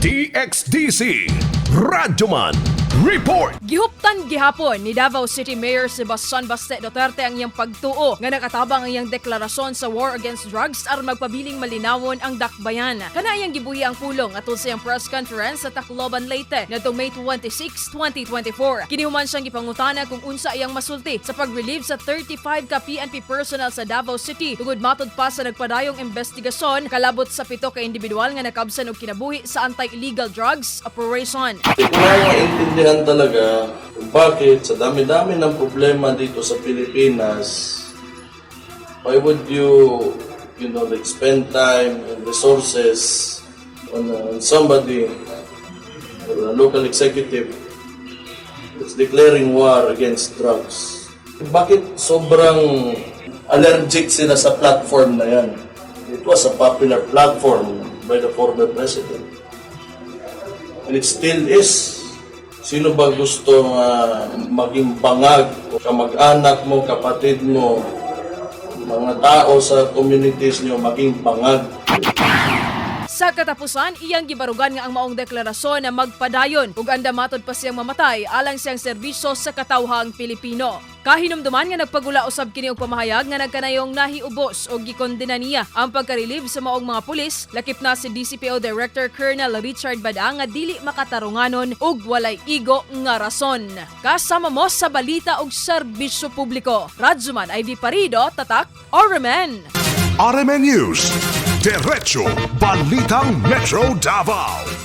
DXDC Radyoman Report. Gihuptan gihapon ni Davao City Mayor Sebastian Baste Duterte ang iyang pagtuo nga nakatabang ang iyang deklarasyon sa war against drugs aron magpabiling malinawon ang dakbayan. Kana iyang gibuhi ang pulong atol sa iyang press conference sa Tacloban, Leyte ngadtong May 26, 2024. Kini human siyang gipangutana kung unsa iyang masulti sa pag-relieve sa 35 ka PNP personnel sa Davao City tungod matod pa sa nagpadayong investigasyon kalabot sa pito ka individual nga nakabsan og kinabuhi sa anti-illegal drugs operation. Hindi ko na maintindihan talaga kung bakit sa dami-dami ng problema dito sa Pilipinas, why would you like spend time and resources on somebody or a local executive that's declaring war against drugs? Bakit sobrang allergic sila sa platform na yan? It was a popular platform by the former president. And it still is. Sino ba gusto nga maging bangag? Kamag-anak mo, kapatid mo, mga tao sa communities nyo maging bangag? Sa katapusan, iyang gibarugan nga ang maong deklarasyon na magpadayon ug andam matod pa siyang mamatay alang siyang serbisyo sa katawhang Pilipino. Kahinumduman nga nagpagula usab kini og pamahayag nga nagkanayong nahiubos og gikondena niya ang pagka-relieve sa maong mga pulis, lakip na si DCPO Director Colonel Richard Bada, nga dili makatarunganon ug walay igo nga rason. Kasama mo sa balita ug serbisyo publiko. Radyoman Ivy Parido, Tatak, RMN. RMN News. Diretso Balitang Metro Davao.